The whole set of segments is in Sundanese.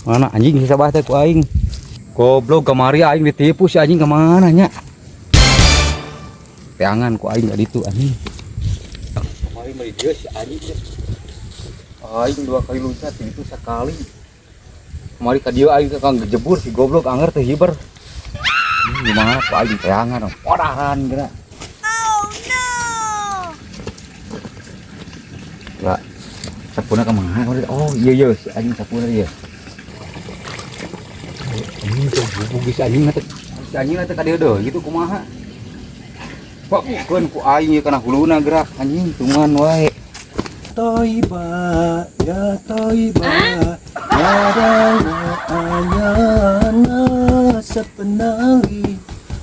Mana anjing si Sabah teh ku aing. Goblok, kamari aing ditipu si anjing, kemana nya? Teangan ku aing gak ditu anjing. Kamari mah di dieu si anjing teh. Aing dua kali loncat itu sekali. Kamari ka dieu aing kang ngejebur si goblok, anger teh hiber. Gimana ku aing teangan podaran geura. Oh no! Lah, sapuna kemana? Oh iya iya, si anjing sapuna dia. Anjing tuh bubuk si anjing teh. Si anjing teh ka dieu deui gitu kumaha? Pak, bukan ku aing ieu kana huluna gerak anjing tungan wae. Toiba, ya Toiba, ya dawa ayana sepenali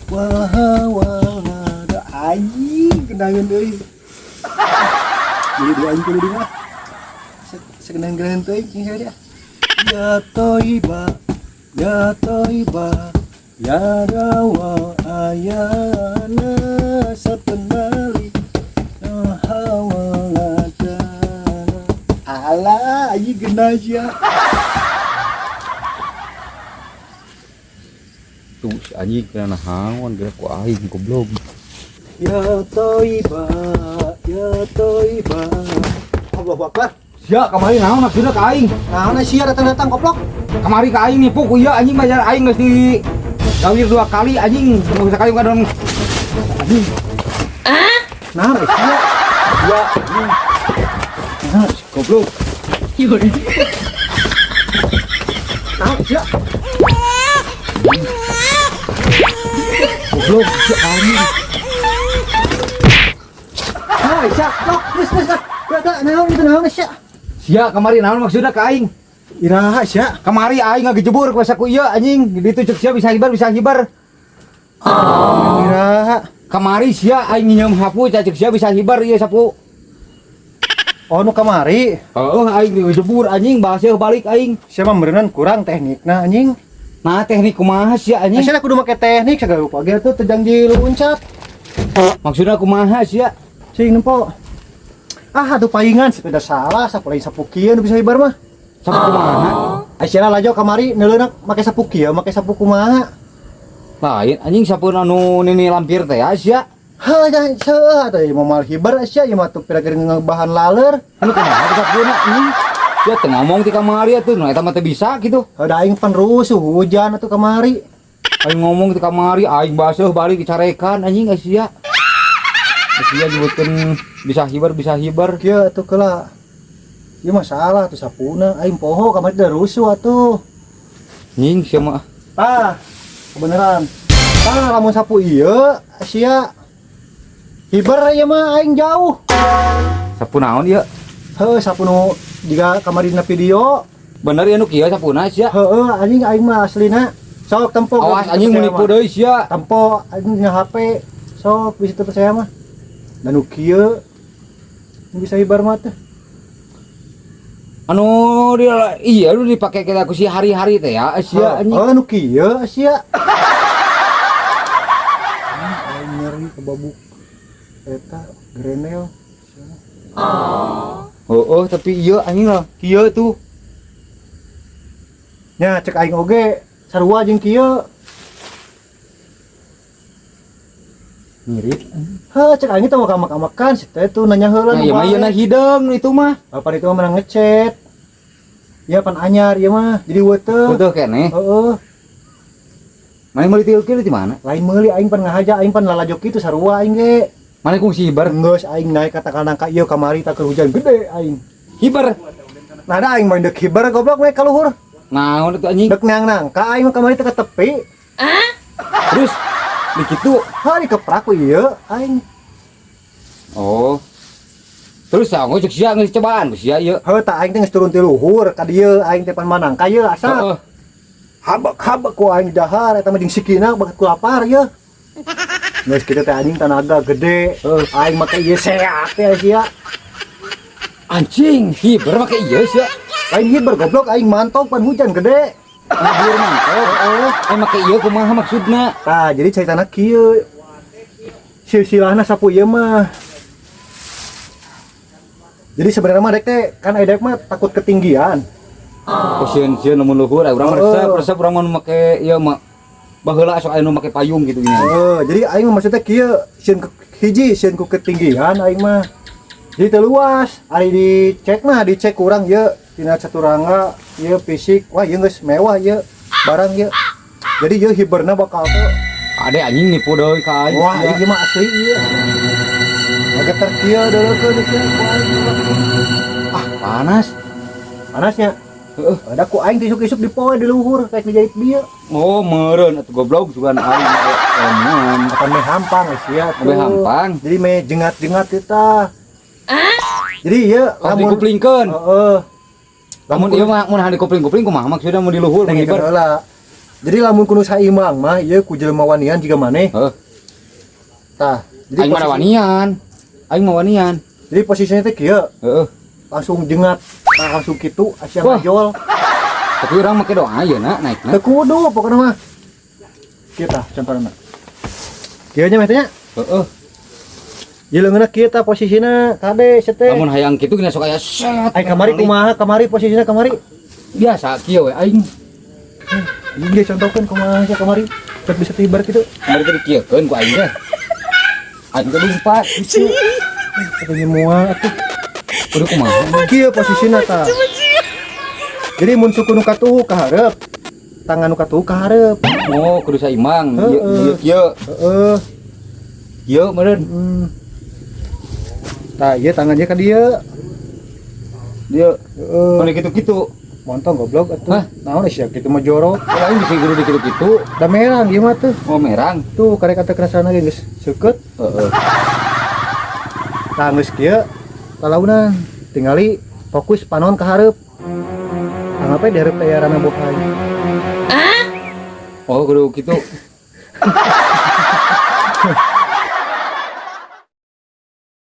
wahawala anjing kenangan deui. Jadi dua aing kudu di mah. Sekenang-kenangan teuing cing dia. Ya Toiba, ya Toiba, ya dawa ayana sepenali wahawala. Alah, anjing genah sia. Tuh si anjing kana nahaon gerak ku aing goblok. Ya Toiba, ya Toiba. Allahu Akbar. Sia kamari naon maksudna ka aing? Naon sia datang-datang goblok? Kamari ka aing nipu ku ieu anjing, bayar aing geus di gawir dua kali anjing, nu sakali ngadon anjing. Naon sia? Ya anjing. Naon goblok. Naon sia? Goblok si anjing. Naon sia? Lok, geus geus. Gak naon itu, naon sia? Sia kamari naon maksudna ka aing? Iraha sia? Kamari aing ngagejebur ku saku ieu anjing, ditu cek sia bisa hibar, bisa hibar. Iraha? Kamari sia aing nginyeum hapu cek sia bisa hibar ieu sapu. Oh nu kamari. Heeh, aing ngejebur anjing, baseuh balik aing. Sia mah meureunnan kurang teknikna anjing. Nah teknik kumaha sia anjing? Sia kudu make teknik sagala rupa ge tuh teu janji luncat. Maksudna kumaha sia? Cing nempo. Ah atuh paingan sepeda salah, sapu lain sapu kieu nu bisa hibar mah. Sapu kumaha? Ai sia lalajo kamari neuleuna make sapu kieu, make sapu kumaha? Lain anjing, sapu anu nini lampir teh ya sia. Heuh, jangan seueuh atuh ieu mah moal hibar sia, ieu mah tuh pira-kira ngebahan laler. Anu kumaha teh sapuna anjing? Sia teu ngomong ti kamari atuh, nu eta mah teu bisa kitu. Heuh da aing pan rusuh hujan atuh kamari. Aing ngomong ti kamari aing baseuh balik dicarekan anjing ai sia. Ai sia nyebutkeun bisa hibar, bisa hibar. Kieu atuh keula. Ieu mah salah atuh sapuna, aing poho kamari da rusuh atuh. Anjing sia mah. Tah, kebeneran. Tah lamun sapu ieu sia hibar ieu mah aing jauh. Sapu naon ieu? Heuh, sapu nu jiga kamari dina video. Bener ieu nu kieu sapuna sia? Heueuh anjing aing mah aslina. Sok tempo. Awas anjing menipu deui sia. Tempo anjing dina HP. Sok bisa teu percaya mah. Dan nu kieu nu bisa hibar mah teh. Anu dia iya lu dipake kita ku si hari-hari teh ya sia anjing. Heuh nu kieu sia. Aing nyeri kebabuk eta grenel. Oh, tapi iya anjing lah kieu tuh. Nya cek aing oge sarua jeung kieu. Mirip. Heuh cek aing teh mah kamak-kamakan si teh tuh nanya heula. Nah, ieu mah ieu na hideung itu mah. Apa itu mah menang ngecet. Ieu pan anyar ieu mah jadi weuteung. Weuteung keneh. Heeh. Mana meuli tieu kieu di mana? Lain meuli aing pan ngahaja, aing pan lalajo kitu sarua aing ge. Mana kungsi hibar? Geus aing naik ka tangkal nangka ieu kamari tak hujan gede aing. Hibar. Nah da aing mah deuk hibar goblok we ka luhur. Naon atuh anjing? Deuk neang nangka aing mah kamari teh ka tepi. Terus di kitu ha dikeprak ku ieu aing. Oh. Terus aku cek sia geus cobaan ku sia ieu. Heuh tah aing teh geus turun ti luhur ka dieu aing teh pan manangka ieu asa. Heeh. Habek-habek ku aing dahar eta mah jeung sikina bakat ku lapar ieu. Geus kitu teh anjing tanaga gede. Heeh. Aing make ieu seak teh sia. Anjing, hiber make ieu sia. Lain hiber goblok aing mantog pan hujan gede. Hiber mantog. Heeh. Aing make ieu kumaha maksudna? Tah, jadi caritana kieu. Silsilahna sapu ieu mah. Jadi sebenarnya mah dek teh kan dek mah takut ketinggian. Oh, sieun-sieun lamun luhur, urang mah resep, resep urang mah make ieu mah. Baheula sok aya nu make payung gitu nya. Heeh, jadi aing mah maksudnya kieu, sieun hiji sieun ku ketinggian aing mah. Jadi teu luas, ari dicek mah dicek kurang ieu tina caturangga, ieu fisik, wah ieu geus mewah ieu barang ieu. Jadi ieu hiberna bakal tuh Ade anjing nipu deui ka aing. Wah, ieu mah asli ieu. Geter kieu deuleukeun kieu ku aing. Ah, panas. Panasnya. Heeh. Ada ku aing isuk-isuk di poe di luhur kayak dijahit bieu. Oh, meureun atuh goblok sugan aing eman. Akan meh hampang sia tuh. Meh hampang. Jadi meh jengat-jengat kita. Jadi ieu Lamun dikuplingkeun. Heeh. Lamun ieu mah mun dikupling-kupling kumaha maksudna mun di luhur mun Dengekeun hiber. Heula. Jadi lamun kudu saimbang mah ieu ku jelema wanian jiga maneh. Heeh. Tah, jadi Aing mah wanian. Aing mah wanian. Jadi posisinya teh kieu, Heeh. langsung jengat. Tah langsung kitu sia Wah. ngajol. Tapi urang make doa ayeuna naikna. Teu kudu pokokna mah. Kieu tah contohna. Kieu nya meh teh nya. Heeh. Ieu leungeunna kieu tah posisina kade sia teh. Lamun hayang kitu gini sok aya set. Ai kamari kumaha kamari posisina kamari? Biasa kieu we aing. Ieu contohkeun kumaha sia kamari. Cek bisa tibar kitu. Kamari teh dikieukeun ku aing teh. Aing teh lumpat gitu. Katanya moal atuh. Kudu kumaha? Kieu posisina tah. Jadi mun suku nu katuhu ka hareup, tangan nu katuhu ka hareup. Oh, kudu saimbang. Ieu Heeh. ieu kieu. Heeh. Kieu meureun. Tah, ieu tangannya ka dieu. Dieu. Heeh. Mun kitu-kitu. Montong goblok atuh. Hah? Naon sia kitu mah jorok. Oh, aing bisa kudu dikitu-kitu. Da merang ieu mah tuh. Oh, merang. Tuh karek kata kerasana ge geus seukeut. Heeh. Tah geus kieu talaunan tingali fokus panon ka hareup. Anggap di hareup teh rame bokai. Oh, kudu kitu.